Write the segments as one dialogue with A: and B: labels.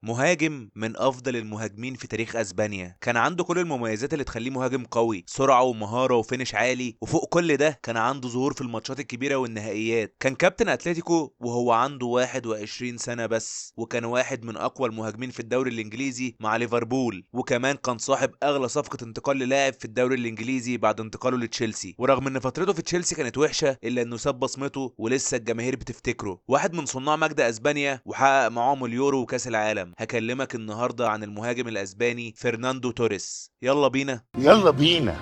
A: مهاجم من افضل المهاجمين في تاريخ اسبانيا. كان عنده كل المميزات اللي تخليه مهاجم قوي، سرعة ومهارة و finish عالي، وفوق كل ده كان عنده ظهور في الماتشات الكبيرة والنهائيات. كان كابتن اتلتيكو وهو عنده 21 سنة بس، وكان واحد من اقوى المهاجمين في الدوري الانجليزي مع ليفربول، وكمان كان صاحب اغلى صفقة انتقال للاعب في الدوري الانجليزي بعد انتقاله لتشيلسي. ورغم ان فترته في تشيلسي كانت وحشة الا انه ساب بصمته ولسه الجماهير بتفتكره. واحد من صناع مجد اسبانيا وحقق معاهم اليورو وكاس العالم. هكلمك النهارده عن المهاجم الاسباني فرناندو توريس. يلا بينا
B: يلا بينا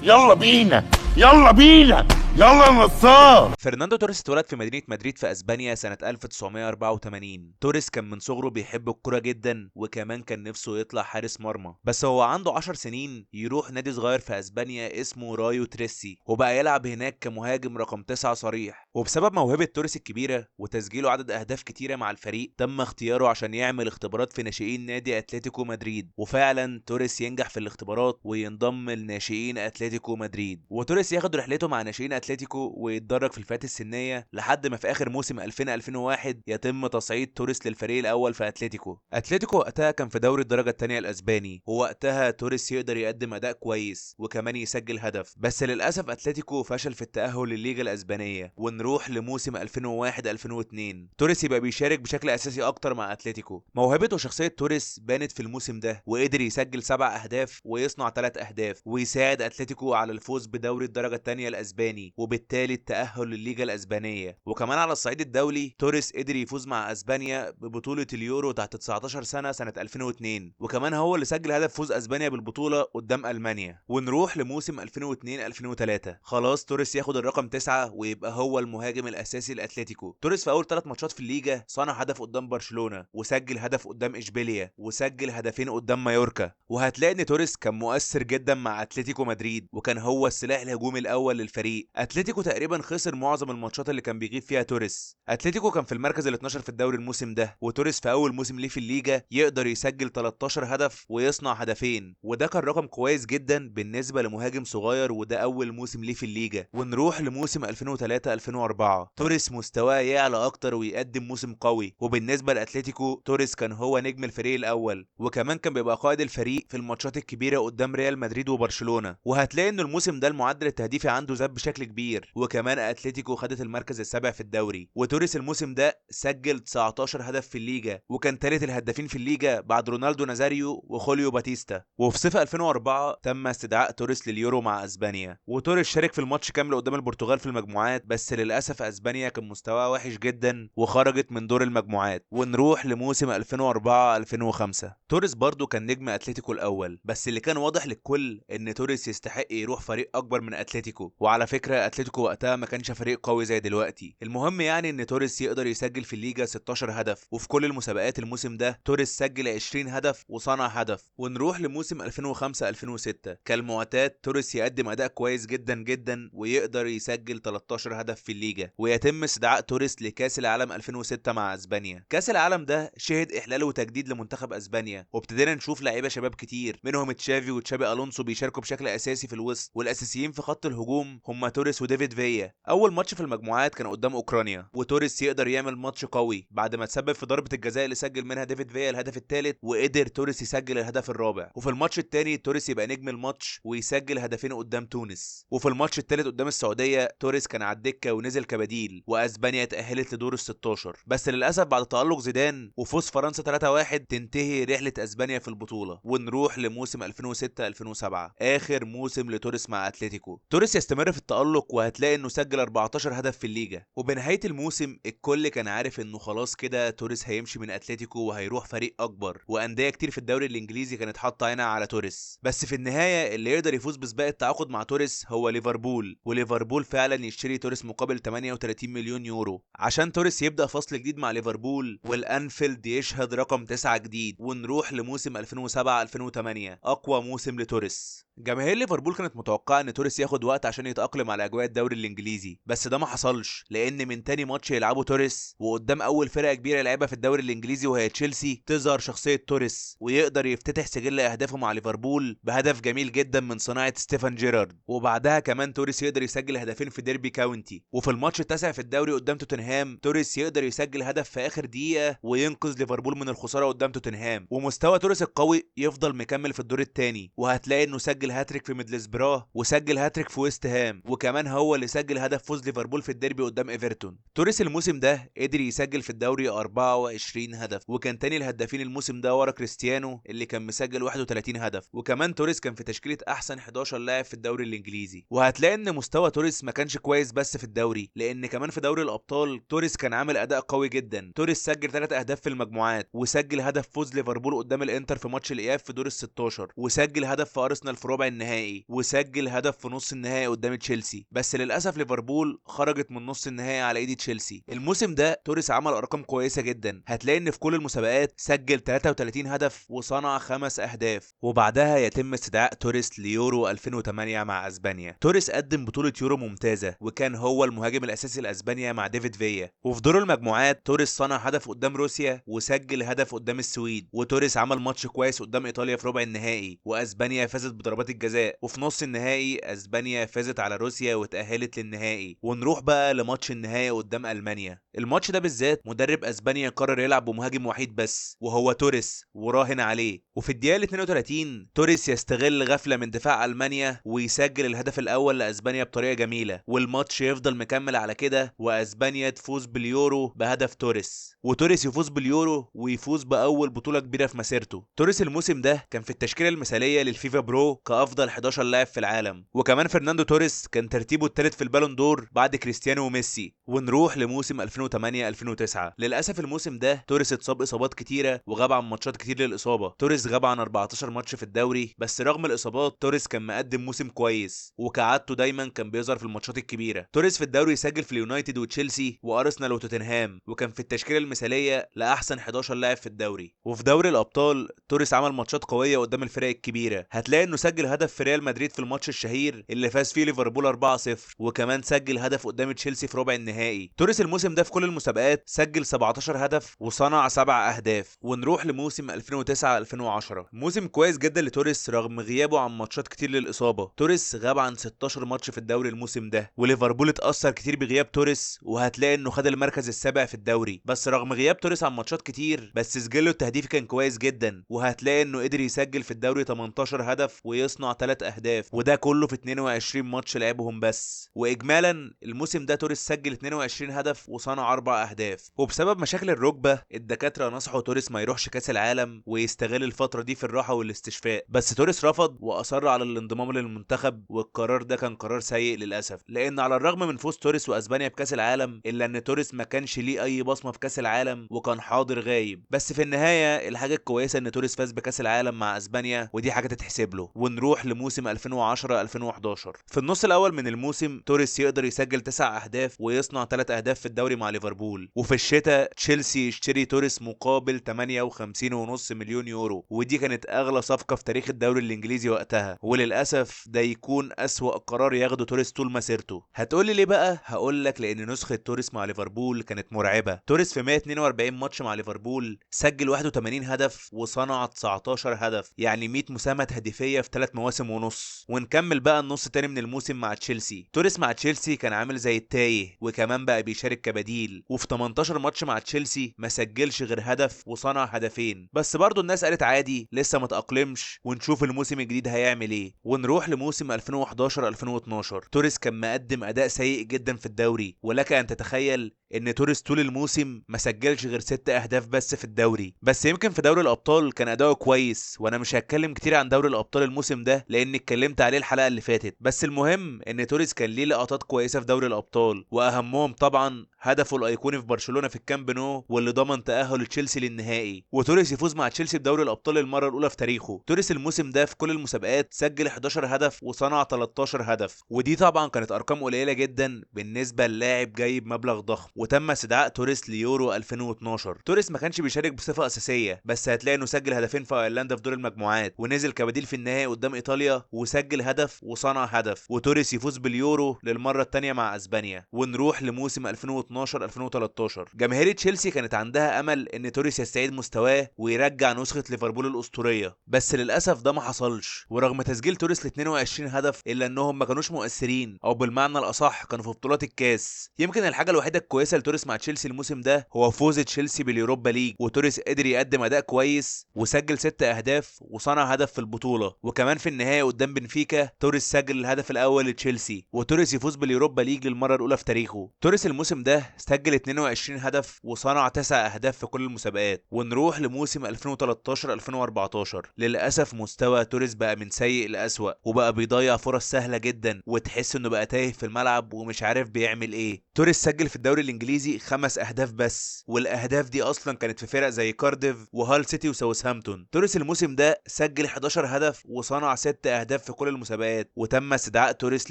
B: يلا بينا يلا بينا يلا نصار.
A: فرناندو توريس اتولد في مدينة مدريد في اسبانيا سنة 1984. توريس كان من صغره بيحب الكرة جدا، وكمان كان نفسه يطلع حارس مرمى، بس هو عنده 10 سنين يروح نادي صغير في اسبانيا اسمه رايو تريسي، وبقى يلعب هناك كمهاجم رقم 9 صريح. وبسبب موهبة توريس الكبيرة وتسجيله عدد اهداف كتيرة مع الفريق، تم اختياره عشان يعمل اختبارات في ناشئين نادي اتلتيكو مدريد. وفعلا توريس ينجح في الاختبارات وينضم لناشئين اتلتيكو مدريد. وتوريس ياخد رحلته مع ناشئين اتلتيكو ويتدرج في الفئات السنية لحد ما في اخر موسم 2000-2001 يتم تصعيد توريس للفريق الاول في اتلتيكو. اتلتيكو وقتها كان في دوري الدرجة الثانية الاسباني، ووقتها توريس يقدر يقدم اداء كويس وكمان يسجل هدف، بس للاسف اتلتيكو فشل في التاهل للليجا الاسبانية. ونروح لموسم 2001-2002، توريس يبقى بيشارك بشكل اساسي اكتر مع اتلتيكو. موهبته وشخصية توريس بانت في الموسم ده، وقدر يسجل 7 اهداف ويصنع 3 اهداف ويساعد اتلتيكو على الفوز بدوري الدرجة الثانية الاسباني، وبالتالي التأهل للليجا الأسبانية. وكمان على الصعيد الدولي توريس قدر يفوز مع أسبانيا ببطولة اليورو تحت 19 سنة سنة 2002، وكمان هو اللي سجل هدف فوز أسبانيا بالبطولة قدام ألمانيا. ونروح لموسم 2002-2003، خلاص توريس ياخد الرقم 9 ويبقى هو المهاجم الأساسي لأتلتيكو. توريس في أول 3 ماتشات في الليجا صنع هدف قدام برشلونة، وسجل هدف قدام إشبيليا، وسجل هدفين قدام مايوركا. وهتلاقي إن توريس كان مؤثر جدا مع أتلتيكو مدريد، وكان هو السلاح الهجومي الأول للفريق. اتلتيكو تقريبا خسر معظم الماتشات اللي كان بيغيب فيها توريس. اتلتيكو كان في المركز ال12 في الدوري الموسم ده، وتوريس في اول موسم ليه في الليجا يقدر يسجل 13 هدف ويصنع هدفين، وده كان رقم كويس جدا بالنسبة لمهاجم صغير، وده اول موسم ليه في الليجا. ونروح لموسم 2003-2004، توريس مستواه يعلى اكتر ويقدم موسم قوي. وبالنسبة لاتلتيكو توريس كان هو نجم الفريق الاول، وكمان كان بيبقى قائد الفريق في الماتشات الكبيرة قدام ريال مدريد وبرشلونة. وهتلاقي ان الموسم ده المعدل التهديفي عنده زاد بشكل كبير، وكمان اتلتيكو خدت المركز السابع في الدوري. وتوريس الموسم ده سجل 19 هدف في الليجا، وكان ثالث الهدافين في الليجا بعد رونالدو نازاريو وخوليو باتيستا. وفي صيف 2004 تم استدعاء توريس لليورو مع اسبانيا، وتوريس شارك في الماتش كامل قدام البرتغال في المجموعات، بس للاسف اسبانيا كان مستواها وحش جدا وخرجت من دور المجموعات. ونروح لموسم 2004-2005، توريس برضو كان نجم اتلتيكو الاول، بس اللي كان واضح للكل ان توريس يستحق يروح فريق اكبر من اتلتيكو. وعلى فكرة اتلتيكو وقتها ما كانش فريق قوي زي دلوقتي. المهم يعني ان توريس يقدر يسجل في الليجا 16 هدف، وفي كل المسابقات الموسم ده توريس سجل 20 هدف وصنع هدف. ونروح لموسم 2005-2006، كالمعتاد توريس يقدم اداء كويس جدا جدا ويقدر يسجل 13 هدف في الليجا، ويتم استدعاء توريس لكاس العالم 2006 مع اسبانيا. كاس العالم ده شهد احلال وتجديد لمنتخب اسبانيا، وابتدينا نشوف لعيبة شباب كتير منهم تشافي وتشابي الونسو بيشاركوا بشكل اساسي في الوسط، والاساسيين في خط الهجوم هم توريس وديفيد فيا. اول ماتش في المجموعات كان قدام اوكرانيا، وتوريس يقدر يعمل ماتش قوي بعد ما تسبب في ضربه الجزاء اللي سجل منها ديفيد فيا الهدف الثالث، وقدر توريس يسجل الهدف الرابع. وفي الماتش الثاني توريس يبقى نجم الماتش ويسجل هدفين قدام تونس. وفي الماتش الثالث قدام السعودية توريس كان على الدكة ونزل كبديل، واسبانيا تاهلت لدور ال16. بس للاسف بعد تالق زيدان وفوز فرنسا 3-1 تنتهي رحله اسبانيا في البطولة. ونروح لموسم 2006-2007، اخر موسم لتوريس مع اتلتيكو. توريس يستمر في التألق، وهتلاقي انه سجل 14 هدف في الليجا. وبنهاية الموسم الكل كان عارف انه خلاص كده توريس هيمشي من اتلتيكو وهيروح فريق اكبر، وانديه كتير في الدوري الانجليزي كانت حاطه عينها على توريس. بس في النهاية اللي يقدر يفوز بسباق التعاقد مع توريس هو ليفربول، وليفربول فعلا يشتري توريس مقابل 38 مليون يورو عشان توريس يبدأ فصل جديد مع ليفربول، والانفيلد يشهد رقم 9 جديد. ونروح لموسم 2007-2008، اقوى موسم لتوريس. جماهير ليفربول كانت متوقعه ان توريس ياخد وقت عشان يتاقلم على اجواء الدوري الانجليزي، بس ده ما حصلش، لان من تاني ماتش يلعبه توريس وقدام اول فرقه كبيرة يلعبها في الدوري الانجليزي وهي تشيلسي تظهر شخصية توريس ويقدر يفتتح سجل اهدافه مع ليفربول بهدف جميل جدا من صناعة ستيفن جيرارد. وبعدها كمان توريس يقدر يسجل هدفين في ديربي كاونتي، وفي الماتش التاسع في الدوري قدام توتنهام توريس يقدر يسجل هدف في اخر دقيقة وينقذ ليفربول من الخسارة قدام توتنهام. ومستوى توريس القوي يفضل مكمل في الدور الثاني، وهتلاقي انه سجل هاتريك في ميدلسبراه وسجل هاتريك في ويست هام، وكمان هو اللي سجل هدف فوز ليفربول في الديربي قدام ايفرتون. توريس الموسم ده قدر يسجل في الدوري 24 هدف، وكان تاني الهدافين الموسم ده ورا كريستيانو اللي كان مسجل 31 هدف. وكمان توريس كان في تشكيله احسن 11 لاعب في الدوري الانجليزي. وهتلاقي ان مستوى توريس ما كانش كويس بس في الدوري، لان كمان في دوري الابطال توريس كان عامل اداء قوي جدا. توريس سجل 3 اهداف في المجموعات، وسجل هدف فوز ليفربول قدام الانتر في ماتش الاياب في دور ال16، وسجل هدف في ارسنال في ربع النهائي، وسجل هدف في نص النهائي قدام تشيلسي، بس للاسف ليفربول خرجت من نص النهائي على ايد تشيلسي. الموسم ده توريس عمل ارقام كويسة جدا، هتلاقي ان في كل المسابقات سجل 33 هدف وصنع 5 اهداف. وبعدها يتم استدعاء توريس ليورو 2008 مع اسبانيا. توريس قدم بطوله يورو ممتازة، وكان هو المهاجم الاساسي لاسبانيا مع ديفيد فيا. وفي دور المجموعات توريس صنع هدف قدام روسيا وسجل هدف قدام السويد، وتوريس عمل ماتش كويس قدام ايطاليا في ربع النهائي، واسبانيا فازت بضربات الجزاء. وفي نص النهائي اسبانيا فازت على روسيا وتأهلت للنهائي. ونروح بقى لماتش النهائي قدام المانيا. الماتش ده بالذات مدرب اسبانيا قرر يلعب بمهاجم وحيد بس وهو توريس، وراهن عليه. وفي الدقيقة 32 توريس يستغل غفلة من دفاع المانيا ويسجل الهدف الاول لاسبانيا بطريقة جميلة، والماتش يفضل مكمل على كده، واسبانيا تفوز باليورو بهدف توريس، وتوريس يفوز باليورو ويفوز باول بطوله كبيرة في مسيرته. توريس الموسم ده كان في التشكيلة المثالية للفيفا برو كافضل 11 لاعب في العالم، وكمان فرناندو توريس كان ترتيبه الثالث في البالون دور بعد كريستيانو وميسي. ونروح لموسم 2008 2009. للاسف الموسم ده توريس اتصاب اصابات كتيرة وغاب عن ماتشات كتير للاصابة. توريس غاب عن 14 ماتش في الدوري، بس رغم الاصابات توريس كان مقدم موسم كويس، وكعادته دايما كان بيظهر في الماتشات الكبيرة. توريس في الدوري سجل في اليونايتد وتشيلسي وارسنال وتوتنهام، وكان في التشكيلة المثالية لاحسن 11 لاعب في الدوري. وفي دوري الابطال توريس عمل ماتشات قوية قدام الفرق الكبيرة، هتلاقي انه سجل هدف في ريال مدريد في الماتش الشهير اللي فاز فيه ليفربول 4-0، وكمان سجل هدف قدام تشيلسي في ربع النهائي. توريس الموسم ده في كل المسابقات سجل 17 هدف وصنع 7 اهداف. ونروح لموسم 2009 2010. موسم كويس جدا لتوريس رغم غيابه عن ماتشات كتير للاصابة. توريس غاب عن 16 ماتش في الدوري الموسم ده، وليفربول اتاثر كتير بغياب توريس، وهتلاقي انه خد المركز السابع في الدوري. بس رغم غياب توريس عن ماتشات كتير، بس سجله التهديفي كان كويس جدا، وهتلاقي انه قدر يسجل في الدوري 18 هدف ويصنع 3 اهداف، وده كله في 22 ماتش لعبهم بس. واجمالا الموسم ده توريس سجل 22 هدف وصنع 4 اهداف. وبسبب مشاكل الركبة الدكاترة نصحوا توريس ما يروحش كاس العالم ويستغل الفترة دي في الراحة والاستشفاء، بس توريس رفض واصر على الانضمام للمنتخب، والقرار ده كان قرار سيء للاسف، لان على الرغم من فوز توريس واسبانيا بكاس العالم الا ان توريس ما كانش ليه اي بصمة في كاس العالم وكان حاضر غايب. بس في النهاية الحاجة الكويسة ان توريس فاز بكاس العالم مع اسبانيا، ودي حاجة تتحسب له. ونروح لموسم 2010 2011. في النص الاول من الموسم توريس يقدر يسجل 9 اهداف ويصنع 3 اهداف في الدوري مع ليفربول. وفي الشتاء تشيلسي يشتري توريس مقابل 58.5 مليون يورو، ودي كانت اغلى صفقة في تاريخ الدوري الانجليزي وقتها، وللاسف ده يكون اسوأ قرار ياخده توريس طول مسيرته. هتقولي ليه بقى؟ هقول لك لان نسخه توريس مع ليفربول كانت مرعبة. توريس في 142 ماتش مع ليفربول سجل 81 هدف وصنع 19 هدف، يعني 100 مساهمة تهديفيه في 3 مواسم ونص. ونكمل بقى النص الثاني من الموسم مع تشيلسي. توريس مع تشيلسي كان عامل زي التايه، وكمان بقى بيشارك كبديل، وفي 18 ماتش مع تشيلسي ما سجلش غير هدف وصنع هدفين، بس برضه الناس قالت عادي لسه ما تأقلمش ونشوف الموسم الجديد هيعمل ايه. ونروح لموسم 2011 2012. توريس كان مقدم اداء سيء جدا في الدوري، ولك ان تتخيل ان توريس طول الموسم ما سجلش غير 6 اهداف بس في الدوري. بس يمكن في دوري الابطال كان اداؤه كويس، وانا مش هتكلم كتير عن دوري الابطال الموسم ده لان اتكلمت عليه الحلقة اللي فاتت. بس المهم ان توريس كان ليه لقطات كويسة في دوري الابطال، واهمهم طبعا هدفه الايقوني في برشلونة في الكامب نو واللي ضمن تأهل تشيلسي للنهائي، وتوريس يفوز مع تشيلسي بدوري الابطال للمرة الاولى في تاريخه. توريس الموسم ده في كل المسابقات سجل 11 هدف وصنع 13 هدف، ودي طبعا كانت ارقام قليله جدا بالنسبة للاعب جايب مبلغ ضخم. وتم استدعاء توريس ليورو 2012. توريس ما كانش بيشارك بصفة اساسية، بس هتلاقي انه سجل هدفين في ايرلندا في دور المجموعات، ونزل كبديل في النهائي قدام ايطاليا وسجل هدف وصنع هدف، وتوريس يفوز باليورو للمرة الثانية مع اسبانيا. ونروح لموسم 2012 2013. جماهير تشيلسي كانت عندها امل ان توريس يستعيد مستواه ويرجع نسخه ليفربول الاسطورية، بس للاسف ده ما حصلش. ورغم تسجيل توريس ل 22 هدف الا انهم ما كانوش مؤثرين، او بالمعنى الاصح كانوا في بطولات الكاس. يمكن الحاجة الوحيدة الكويسة لتوريس مع تشيلسي الموسم ده هو فوز تشيلسي باليوروبا ليج، وتوريس قدر يقدم اداء كويس وسجل 6 اهداف وصنع هدف في البطولة. وكمان في النهائي قدام بنفيكا توريس سجل الهدف الاول لتشيلسي، وتوريس يفوز باليوروبا ليج للمرة الاولى في تاريخه. توريس الموسم ده سجل 22 هدف وصنع 9 اهداف في كل المسابقات. ونروح لموسم 2013 2014. للاسف مستوى توريس بقى من سيء لأسوأ، وبقى بيضيع فرص سهلة جدا، وتحس انه بقى تايه في الملعب ومش عارف بيعمل ايه. توريس سجل في الدوري الانجليزي 5 اهداف بس، والاهداف دي اصلا كانت في فرق زي كارديف وهال سيتي وساوثهامبتون. توريس الموسم ده سجل 11 هدف وصنع 6 اهداف في كل المسابقات، وتم استدعاء توريس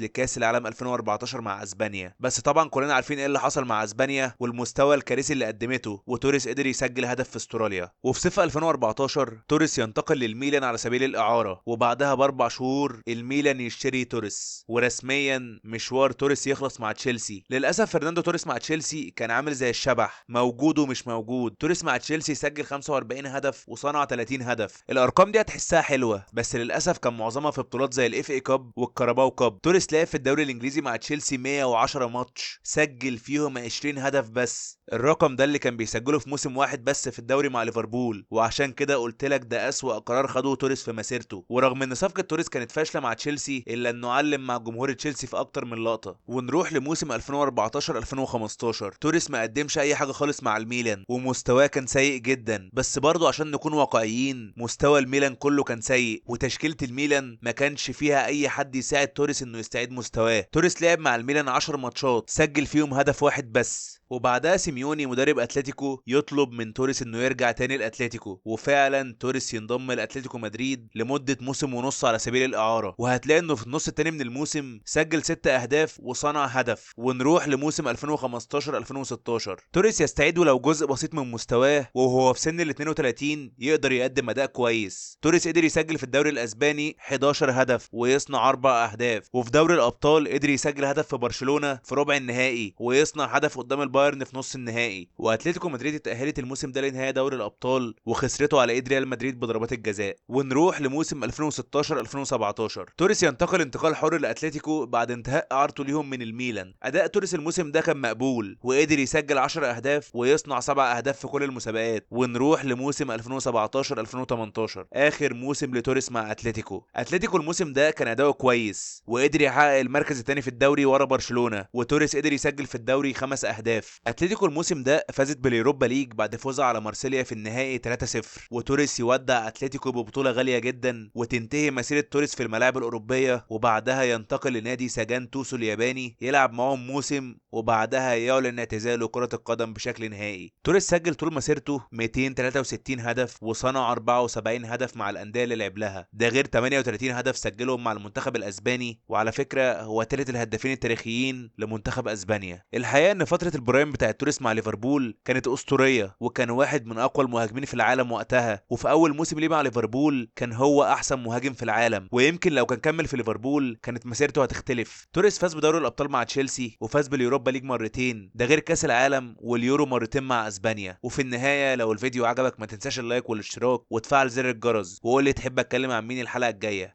A: لكاس العالم 2014 مع اسبانيا. بس طبعا كلنا عارفين ايه اللي حصل مع اسبانيا والمستوى الكارثي اللي قدمته، وتوريس قدر يسجل هدف في استراليا. وفي صيف 2014 توريس ينتقل للميلان على سبيل الاعارة، وبعدها ب4 شهور الميلان يشتري توريس، ورسميا مشوار توريس يخلص مع تشيلسي. للاسف فرناندو توريس مع تشيلسي كان عامل زي الشبح، موجود ومش موجود. توريس مع تشيلسي سجل 45 هدف وصنع 30 هدف. الارقام دي هتحسها حلوة، بس للاسف كان معظمها في بطولات زي ال FA Cup وال Carabao Cup. توريس لعب في الدوري الانجليزي مع تشيلسي 110 ماتش، سجل فيهم 20 هدف بس. الرقم ده اللي كان بيسجله في موسم واحد بس في الدوري مع ليفربول، وعشان كده قلت لك ده اسوأ قرار خده توريس في مسيرته. ورغم ان صفقة توريس كانت فاشلة مع تشيلسي الا انه علم مع جمهور تشيلسي في اكتر من لقطة. ونروح لموسم 2014 2015. توريس ما قدمش اي حاجة خالص مع الميلان، ومستواه كان سيء جدا. بس برضه عشان نكون واقعيين، مستوى الميلان كله كان سيء، وتشكيله الميلان ما كانش فيها اي حد يساعد توريس انه يستعيد مستواه. توريس لعب مع الميلان 10 ماتشات، سجل فيهم هدف واحد بس. وبعدها سيميوني مدرب اتلتيكو يطلب من توريس انه يرجع تاني لاتلتيكو، وفعلا توريس ينضم لاتلتيكو مدريد لمدة موسم ونص على سبيل الاعارة. وهتلاقي انه في النص التاني من الموسم سجل 6 اهداف وصنع هدف. ونروح لموسم 2015 2016. توريس يستعيد ولو جزء بسيط من مستواه، وهو في سن ال 32 يقدر يقدم اداء كويس. توريس قدر يسجل في الدوري الاسباني 11 هدف ويصنع 4 اهداف، وفي دوري الابطال قدر يسجل هدف في برشلونة في ربع النهائي ويصنع هدف قدام البايرن في نص النهائي. واتلتيكو مدريد اتأهلت الموسم ده لنهائي دوري الابطال وخسرته على ايد ريال مدريد بضربات الجزاء. ونروح لموسم 2016 2017. توريس ينتقل انتقال حر لاتلتيكو بعد انتهاء اعارته ليهم من الميلان. اداء توريس الموسم ده كان مقبول، وقدر يسجل 10 اهداف ويصنع 7 اهداف في كل المسابقات. ونروح لموسم 2017 2018، اخر موسم لتوريس مع اتلتيكو. اتلتيكو الموسم ده كان اداؤه كويس وقدر يحقق المركز الثاني في الدوري ورا برشلونة، وتوريس قدر يسجل في الدوري 5 اهداف. اتلتيكو الموسم ده فازت باليوروبا ليج بعد فوزها على مارسيليا في النهائي 3-0، وتوريس يودع اتلتيكو ببطولة غالية جدا، وتنتهي مسيرة توريس في الملاعب الأوروبية. وبعدها ينتقل لنادي ساجان توسو الياباني يلعب معهم موسم، وبعدها يعلن اعتزاله كرة القدم بشكل نهائي. توريس سجل طول مسيرته 263 هدف وصنع 74 هدف مع الأندية اللي لعب لها، ده غير 38 هدف سجلهم مع المنتخب الأسباني. وعلى فكرة هو ثالث الهدافين التاريخيين لمنتخب أسبانيا. الحقيقة ان فترة ال prime بتاع توريس مع ليفربول كانت أسطورية، وكان واحد من أقوى المهاجمين في العالم وقتها. وفي أول موسم ليه مع ليفربول كان هو أحسن مهاجم في العالم، ويمكن لو كان كمل في ليفربول كانت مسيرته هتختلف. توريس فاز بدوري الأبطال مع تشيلسي، وفاز باليوروبا ليج مرتين، ده غير كاس العالم واليورو مرتين مع اسبانيا. وفي النهاية لو الفيديو عجبك ما تنساش ال like والاشتراك وتفعل زر الجرس، وقول لي تحب اتكلم عن مين الحلقة الجاية.